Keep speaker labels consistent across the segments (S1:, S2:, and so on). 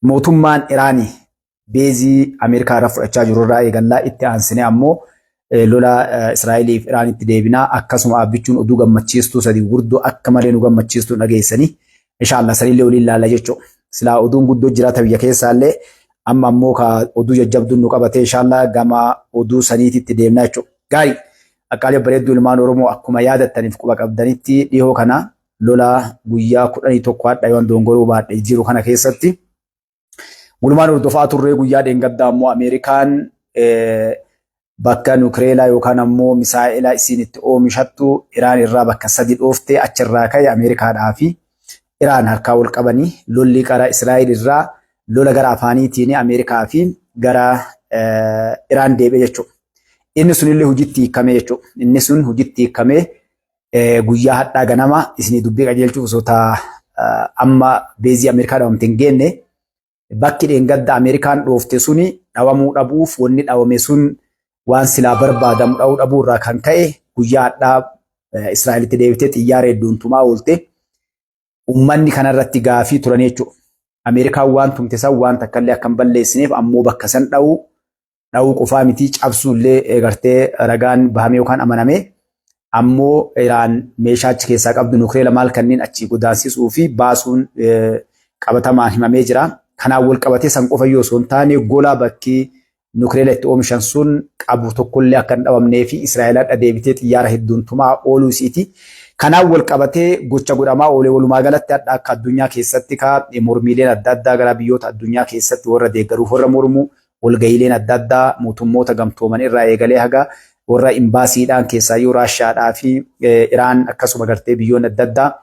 S1: Mootummaan Iraanii beezii Ameerikaa irraa fudhachaa jiru irraa eegallaa. Itti aansinee ammoo lola Israa'eliif Iraanitti deebinaa. Akkasuma abbichuun oduu gammachiistuu sadii gurguddoo akka malee nu gammachiistuu dhageessanii, inshaallah sanillee waliin laalla jechuudha. Silaa oduun guddoo jiraata biyya keessaallee, amma ammoo ka oduu jajjabduun nu qabate, inshaallah gama oduu saniititti deemnaa jechuudha. Gaarii, qaqqaalee bareedduu ilmaan Oromoo, akkuma yaadattaniif quba qabdanitti dhihoo kana lola guyyaa 11 hadha yoon dongoruu baadhe jiru kana keessatti walumaan hordofaa turree. Guyyaa dheengaddaa ammoo Ameerikaan bakka nukreelaa yookaan ammoo misaa'ela isiin itti oomishattu Iraan irraa bakka sadi dhooftee, achirraa ka'e Ameerikaadhaa fi Iraan harkaa wal qabanii lolli qara Israa'el irraa lola gara afaaniitiin Ameerikaa fi gara Iraan deebi'e jechuudha. Inni sunillee hojiitti hiikamee jechuudha. Inni sun hojiitti hiikamee guyyaa hadhaa ganama isinii dubbii qajeelchuuf osoo amma beezii Ameerikaa dhawamte hin geenne, bakki dheengadda Ameerikaan dhoofte suni dhawamuu dhabuuf, wanni dhawame sun waan silaa barbaadamu dha'uu dhabuu irraa kan ka'e, guyyaa hadhaa Israa'elitti deebitee xiyyaara hedduun tumaa oolte. Uummanni kanarratti gaafii turan jechuudha. Ameerikaan waan tumte san waan takkallee akka hin balleessineef, ammoo bakka san dha'uu dha'uu qofaa miti, cabsuu illee gartee ragaan bahamee yookaan amanamee, ammoo Iraan meeshaa achi keessaa qabdu nukleela maal kanneen achii godaansisuu fi baasuun qabatamaan himamee jira. Kanaan wal qabatee san qofa yoo osoo hin taane, gola bakki nukleela itti oomishan sun qabu tokkollee akka hin dhawamnee fi Israa'el hadha deebitee xiyyaara hedduun tumaa ooluu isiiti. Kanaan wal qabatee gocha godhamaa oole. Walumaa galatti hadha akka addunyaa keessatti ka mormiileen adda addaa gara biyyoota addunyaa keessatti warra deeggaruuf warra mormu, walga'iileen adda addaa mootummoota gamtooman irraa eegalee haga warra imbaasiidhaan, keessaayyuu Raashaadhaa fi Iraan, akkasuma gartee biyyoonni adda addaa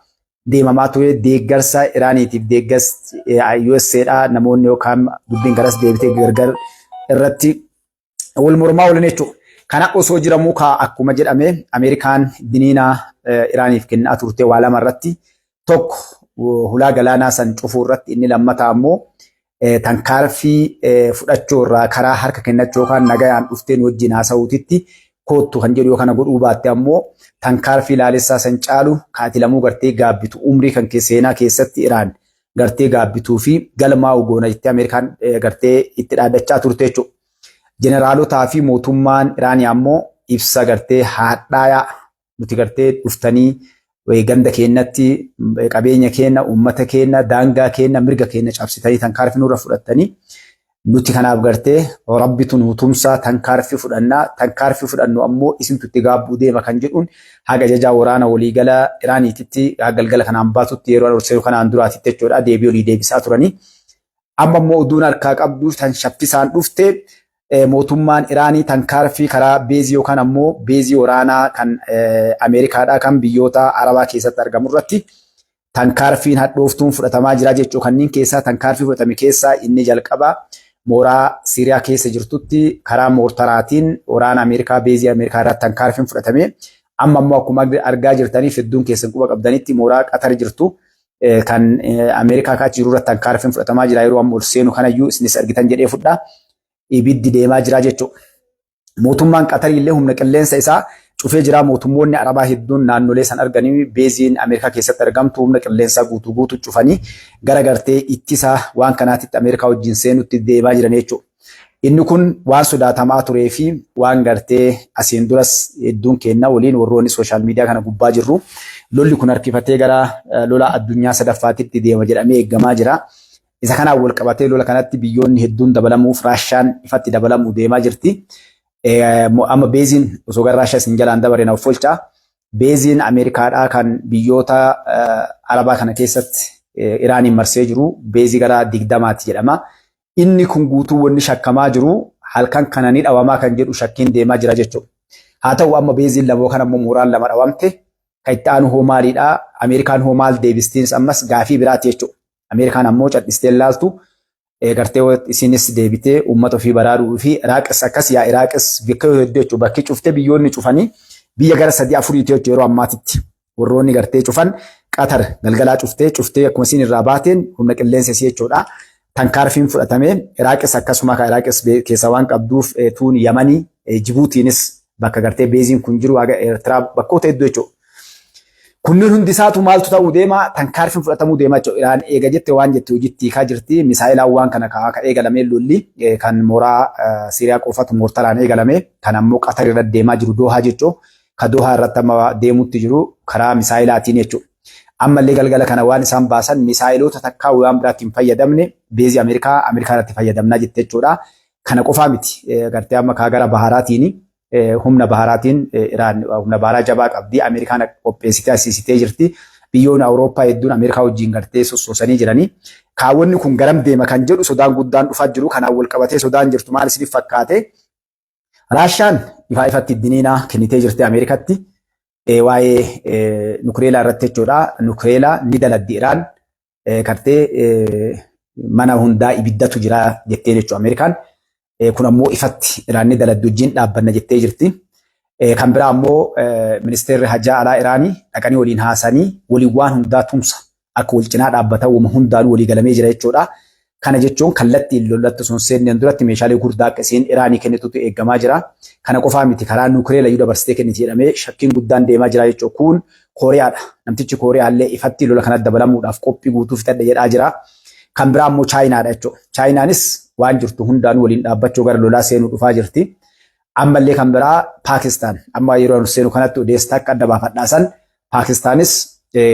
S1: deemamaa ture. Deeggarsa Iraaniitiif deeggarsa USAdha namoonni yookaan dubbiin garas deebitee gargar irratti wal mormaa oolan jechuudha. Kana osoo jiramuu kaa akkuma jedhame Ameerikaan diniina Iraaniif kennaa turte waa lama irratti: tokko hulaa galaanaa san cufuu irratti, inni lammataa ammoo tankaarfii fudhachuu irraa karaa harka kennachuu yookaan nagayaan dhufteen wajjin haasa'uutitti koottu kan jedhu. Yoo kana godhuu baatte ammoo tankaarfii laalessaa san caalu kaatilamuu gartee gaabbitu umrii kan seenaa keessatti Iraan gartee gaabbituu fi galmaa'u goona jettee Ameerikaan gartee itti dhaaddachaa turte jechuudha. Jeneraalotaa fi mootummaan Iraanii ammoo ibsa gartee haadhaayaa, nuti gartee dhuftanii ganda keenyatti qabeenya keenya, uummata keenya, daangaa keenya, mirga keenya cabsitanii tankaarfii nurra fudhattanii, nuti kanaaf gartee rabbitu nu tumsaa, tankaarfii fudhannaa, tankaarfii fudhannu ammoo isintu itti gaabbuu deema kan jedhuun haga ajajaa waraana waliigala Iraaniititti galgala kanaan baatutti, yeroo ol kanaan duraatitti jechuudha, deebii olii deebisaa turanii. Amma immoo oduun harkaa qabdu tan shaffisaan dhufte, mootummaan Iraanii tankaarfii karaa beezii yookaan ammoo beezii waraanaa kan Ameerikaadhaa kan biyyoota Arabaa keessatti argamu irratti tankaarfiin hadhooftuun fudhatamaa jira jechuudha. Kanneen keessaa tankaarfii fudhatame keessaa inni jalqaba mooraa Siiriyaa keessa jirtutti karaa moortaraatiin waraana Ameerikaa beezii Ameerikaa irratti tankaarfiin fudhatame. Amma ammoo akkuma argaa jirtaniif hedduun keessan quba qabdanitti mooraa Qatar jirtu kan Ameerikaa kaachii jiru irratti tankaarfiin fudhatamaa jira. Yeroo amma ol seenu kanayyuu isinis argitan jedhee fudhaa. Ibiddi deemaa jira jechuudha. Mootummaan Qatarii illee humna qilleensa isaa cufee jira. Mootummoonni Arabaa hedduun naannolee san arganii beeziin Ameerikaa keessatti argamtu humna qilleensaa guutuu guutuu cufanii gara gartee ittisa waan kanaatitti Ameerikaa wajjin seenutti deemaa jiran jechuudha. Inni kun waan sodaatamaa turee fi waan gartee asiin duras hedduun keenya waliin warroonni social media kana gubbaa jirru, lolli kun harkifatee gara lola addunyaa sadaffaatitti deema jedhamee eeggamaa jira. Isa kanaan wal qabatee lola kanatti biyyoonni hedduun dabalamuuf, Raashaan ifatti dabalamuu deemaa jirti. Amma beeziin osoo gara Raashaa isin jalaan dabare na offolchaa. Beeziin Ameerikaadhaa kan biyyoota Arabaa kana keessatti Iraaniin marsee jiru beezii gara 20ti jedhama. Inni kun guutuu wanni shakkamaa jiru halkan kana ni dhawamaa kan jedhu shakkiin deemaa jira jechuudha. Haa ta'u, amma beeziin lama yookaan ammoo mooraan lama dhawamte, kan itti aanu hoo maalidha? Ameerikaan hoo maal deebistiinis ammas gaafii biraati jechuudha. Ameerikaan ammoo cal'istee laaltu, gartee isinis deebitee uummata ofii baraaruu fi Iraaqis akkas yaa Iraaqis bakka hedduu jechuudha. Bakki cuftee biyyoonni cufanii biyya gara sadii afuriiti jechuudha yeroo ammaatitti. Warroonni gartee cufan Qatar galgalaa cuftee cuftee akkuma isiin irraa baateen humna qilleensa isii jechuudha. Tankaarfiin fudhatamee Iraaqis akkasuma kan Iraaqis keessa waan qabduuf tuun Yamanii, Jibuutiinis bakka gartee beeziin kun jiru haga Eertiraa bakkoota hedduu jechuudha. Kunneen hundi isaatu maaltu ta'uu deema? Tankaarfiin fudhatamuu deema jechuudha. Iraan eega jette waan jette hojiitti hiikaa jirti. Misaa'ilaan waan kana ka eegalamee lolli kan mooraa Siiriyaa qofatu moortaraan eegalame. Kan ammoo Qatar irra deemaa jiru Doohaa jechuudha. Ka Doohaa irratti amma deemutti jiru karaa misaa'ilaatiin jechuudha. Ammallee galgala kana waan isaan baasan misaa'iloota takkaa waan biraatti hin fayyadamne beezii Ameerikaa Ameerikaa irratti fayyadamnaa jette jechuudha. Kana qofaa miti. Gartee amma kaa gara baharaatiin humna baharaatiin Iraan humna baharaa jabaa qabdi. Ameerikaan qopheessitee asiisitee jirti. Biyyoonni Awurooppaa hedduun Ameerikaa wajjin gartee sossoosanii jiranii. Kaawwanni kun garam deema kan jedhu sodaan guddaan dhufaa jiru. Kanaan wal qabatee sodaan jirtu maal isiniif fakkaate? Raashaan ifaa ifatti diniinaa kennitee jirti Ameerikaatti. Waa'ee nukireelaa irratti jechuudha. Nukireelaa ni daladdi Iraan. Kartee mana hundaa ibiddatu jira jettee jechuudha Ameerikaan. Kun ammoo ifatti Iraan ni daladdi wajjin dhaabbanna jettee jirti. Kan biraa ammoo ministeerri hajaa alaa Iraanii dhaqanii waliin haasanii waliin waan hundaa tumsa akka wal cinaa dhaabbatan wama hundaanuu walii galamee jira jechuudha. Kana jechuun kallattiin lolatti sun seenneen duratti meeshaalee gurguddaa akka isiin Iraanii kennitutu eegamaa jira. Kana qofaa miti, karaa nuukileela iyyuu dabarsitee kenniti jedhamee shakkiin guddaan deemaa jira jechuudha. Kun Kooriyaadha. Namtichi Kooriyaa illee ifatti lola kanatti dabalamuudhaaf qophii guutuu fixadhe jedhaa jira. Kan biraa immoo Chaayinaadha jechuudha. Chaayinaanis waan jirtu hundaanuu waliin dhaabbachuu gara lolaa seenuu dhufaa jirti. Ammallee kan biraa Paakistaan. Amma yeroo seenu kanatti odeessa akka adda baafadhaa san Paakistaanis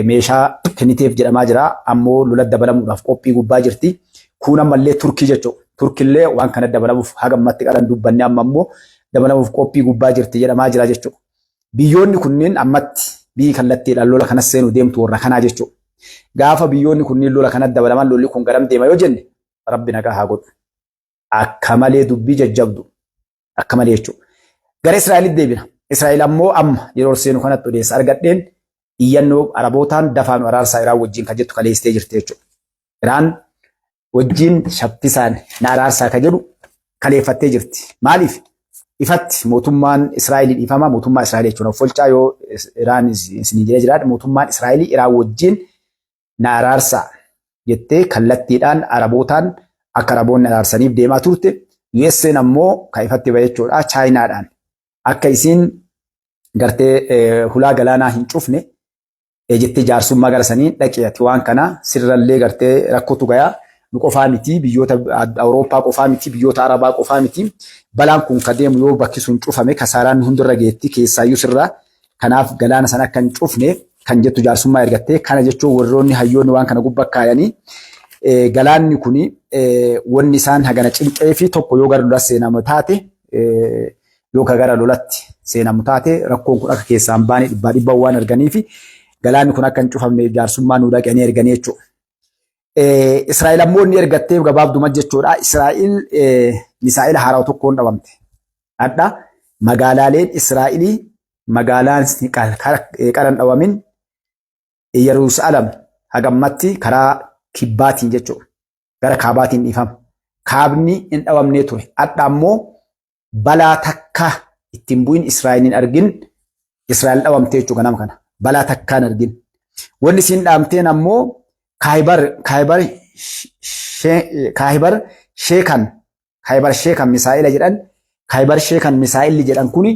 S1: meeshaa kenniteef jedhamaa jira. Ammoo lola dabalamuudhaaf qophii gubbaa jirti. Kun ammallee Turkii jechuudha. Turkillee waan kana dabalamuuf haga ammatti qaran dubbanne, amma ammoo dabalamuuf qophii gubbaa jirti jedhamaa jira jechuudha. Biyyoonni kunneen ammatti biyyi kallattiidhaan lola kanas seenuu deemtu warra kanaa jechuudha. Gaafa biyyoonni kunneen lola kanatti dabalaman lolli kun garam deema yoo jenne, Rabbi nagaa haa godhu. Akka malee dubbii jajjabdu. Akka malee jechuudha. Gara Israa'elitti deebina. Israa'el ammoo amma yeroo seenu kanatti odeessa argadheen iyyannoo Arabootaan dafaan araarsaa Iraan wajjin kan jettu kaleessitee jirti jechuudha. Iraan wajjin shaffisaan na araarsaa kan jedhu kaleeffattee jirti. Maaliif? Ifatti mootummaan Israa'el, dhiifama, mootummaa Israa'el jechuudha. Folcaa yoo Iraan isinii jira jiraadha, mootummaan Israa'el Iraan wajjin na araarsaa jettee kallattiidhaan Arabootaan akka Araboonni araarsaniif deemaa turte. USA'n ammoo kan ifatti bahe jechuudha. Chaayinaadhaan akka isiin gartee hulaa galaanaa hin cufne jettee jaarsummaa gara sanii dhaqee, ati waan kana sirrallee gartee rakkootu gayaa, nu qofaa miti, biyyoota Awurooppaa qofaa miti, biyyoota Arabaa qofaa miti, balaan kun ka deemu yoo bakki sun cufame kasaaraan hundirra geetti, keessaayyuu sirraa, kanaaf galaana sana akka hin cufne kan jettu jaarsummaa ergattee. Kana jechuun warroonni hayyoonni waan kana gubbaa kaayanii galaanni kuni wanni isaan hagana cinqee fi tokko yoo gara lolatti seenamu taate, yoo ka gara lolatti seenamu taate, rakkoon kun akka keessaan baane dhibbaa dhibbaa waan arganii fi galaanni kun akka hin cufamne jaarsummaa nuu dhaqanii erganii jechuudha. Israa'el ammoo inni ergattee gabaabduma jechuudha. Israa'el misaa'ila haarawaa tokkoon dhabamte. Hadha magaalaaleen Israa'elii magaalaan qaran dhawamin Yerusaalem hagammatti karaa kibbaatiin jechuudha. Gara kaabaatiin dhiifama. Kaabni hin dhawamnee ture. Hadha ammoo balaa takka ittiin bu'in Israa'el hin argin, Israa'el dhawamte jechuudha ganama kana. Balaa takka hin argin. Wanni isiin dhaamteen ammoo Kaayibar Sheekan misaa'ila jedhan. Kaayibar Sheekan misaa'illi jedhan kuni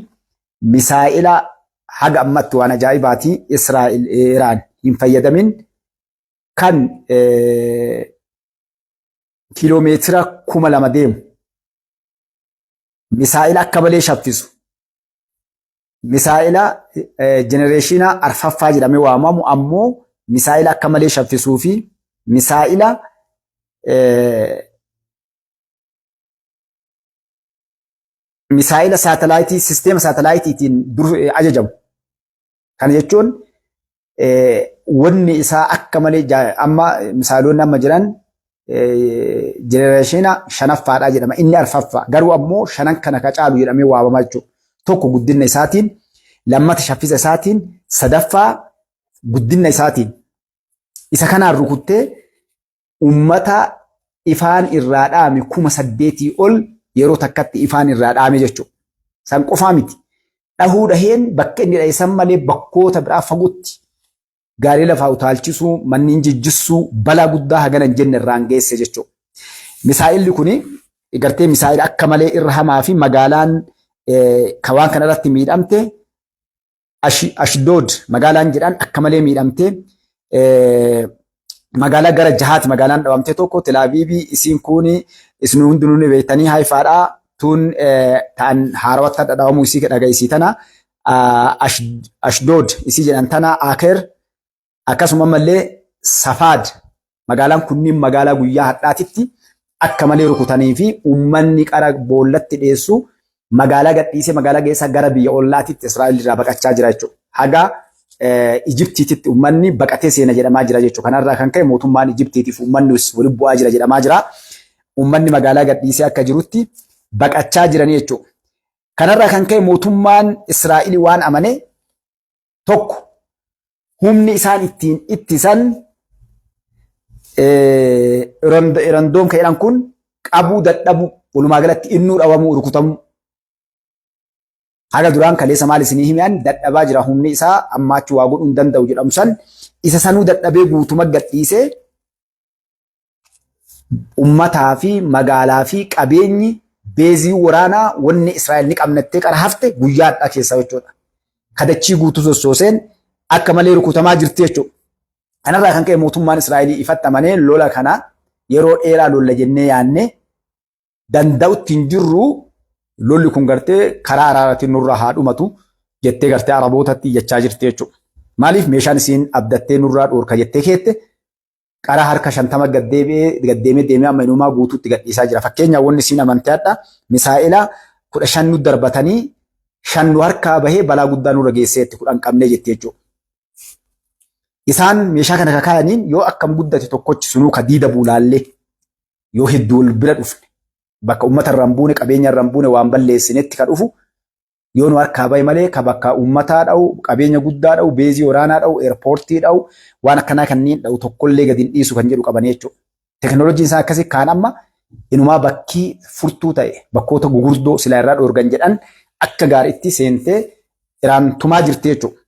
S1: misaa'ila haga ammatti waan ajaa'ibaati Israa'el Iraan hin fayyadamin, kan kiiloomeetira 2000 deemu, misaa'ila akka malee shaffisu, misaa'ila generation arfaffaa jedhamee waamamu, ammoo misaa'ila akka malee shaffisuu fi misaa'ila saatalaayitii, sisteema saatalaayitiitiin dur ajajamu. Kana jechuun wanni isaa akka malee amma misaa'ilonni amma jiran generation shanaffaadha jedhama. Inni arfaffaa. Garuu ammoo shanan kana ka caalu jedhamee waamama jechuudha. Tokko guddina isaatiin, lammata shaffisa isaatiin, sadaffaa guddina isaatiin. Isa kanaan rukuttee ummata ifaan irraa dhaame 8,000 ol yeroo takkatti ifaan irraa dhaame jechuudha. San qofaa miti. Dhahuu dhaheen bakka inni dhahe san malee bakkoota biraa fagootti gaarii lafaa utaalchisuu, manneen jijjissuu, balaa guddaa hagana hin jenne irraan geesse jechuudha. Misaa'illi kuni gartee misaa'ila akka malee irra hamaa fi magaalaan kan waan kana irratti miidhamte Ashdood magaalaan jedhan akka malee miidhamtee, magaalaa gara jahaati magaalaan dhabamte tokko Telaaviibii, isiin kun isin hundinuu ni beektanii, Haifaadhaa tun ta'an haarawatti dhadhawamuu isii dhagaisii tana, Ashdood isii jedhan tana, Aker, akkasuma ammallee Safaad. Magaalaan kunniin magaalaa guyyaa hadhaatitti akka malee rukutanii fi uummanni qara boollatti dhiyeessu magaalaa gadhiisee magaalaa keessa gara biyya ollaatitti Israa'el irraa baqachaa jira jechuudha. Haga Ijiptiititti uummanni baqatee seena jedhamaa jira jechuudha. Kanarraa kan ka'e mootummaan Ijiptiitiif uummanni walitti bu'aa jira jedhamaa jira. Uummanni magaalaa gadhiisee akka jirutti baqachaa jiranii jechuudha. Kanarraa kan ka'e mootummaan Israa'el waan amane tokko, humni isaan ittiin ittisan Iron Dome kan jedhan kun qabuu dadhabuu, walumaa galatti innuu dhabamuu, rukutamuu. Haga duraan kaleessa maal isinii himan, dadhabaa jira, humni isaa ammaachi waa godhuu hin danda'u jedhamu san, isa sanuu dadhabee guutuma gadhiisee ummataa fi magaalaa fi qabeenyi beezii waraanaa wanni Israa'el ni qabnattee qara hafte guyyaa hadhaa keessaa jechuudha. Kadachii guutuu sossooseen akka malee rukutamaa jirti jechuudha. Kanarraa kan ka'e mootummaan Israa'elii ifatti amanee, lola kana yeroo dheeraa lolla jennee yaadne danda'utti hin jirru, lolli kun gartee karaa araaraatiin nurraa haa dhumatu jettee gartee Arabootatti iyyachaa jirti jechuudha. Maaliif? Meeshaan isiin abdattee nurraa dhoorka jettee keette qara harka 50 gaddeebi'ee gaddeemee deemee amma inumaa guutuutti gadhiisaa jira. Fakkeenyaaf, wanni isiin amantee hadha misaa'ila 15 nu darbatanii, 5 nu harkaa bahee balaa guddaa nurra geesseetti, 10 qabnee jetti jechuudha. Isaan meeshaa kana kakaayaniin yoo akkam guddate tokkochi sunuu ka diida buulaallee yoo hedduu wal bira dhufne, bakka uummata irra hin buune, qabeenya irra hin buune, waan balleessinetti ka dhufu yoo nu harkaa bahe malee, ka bakka uummataa dha'u, qabeenya guddaa dha'u, beezii waraanaa dha'u, eerpoortii dha'u, waan akkanaa kanneen dha'u tokkollee gadi hin dhiisu kan jedhu qabanii jechuudha. Teknooloojiin isaa akkasii kaan amma inumaa bakkii furtuu ta'e, bakkoota gugurdoo silaa irraa dhoorgan jedhan akka gaariitti seentee Iraan tumaa jirti jechuudha.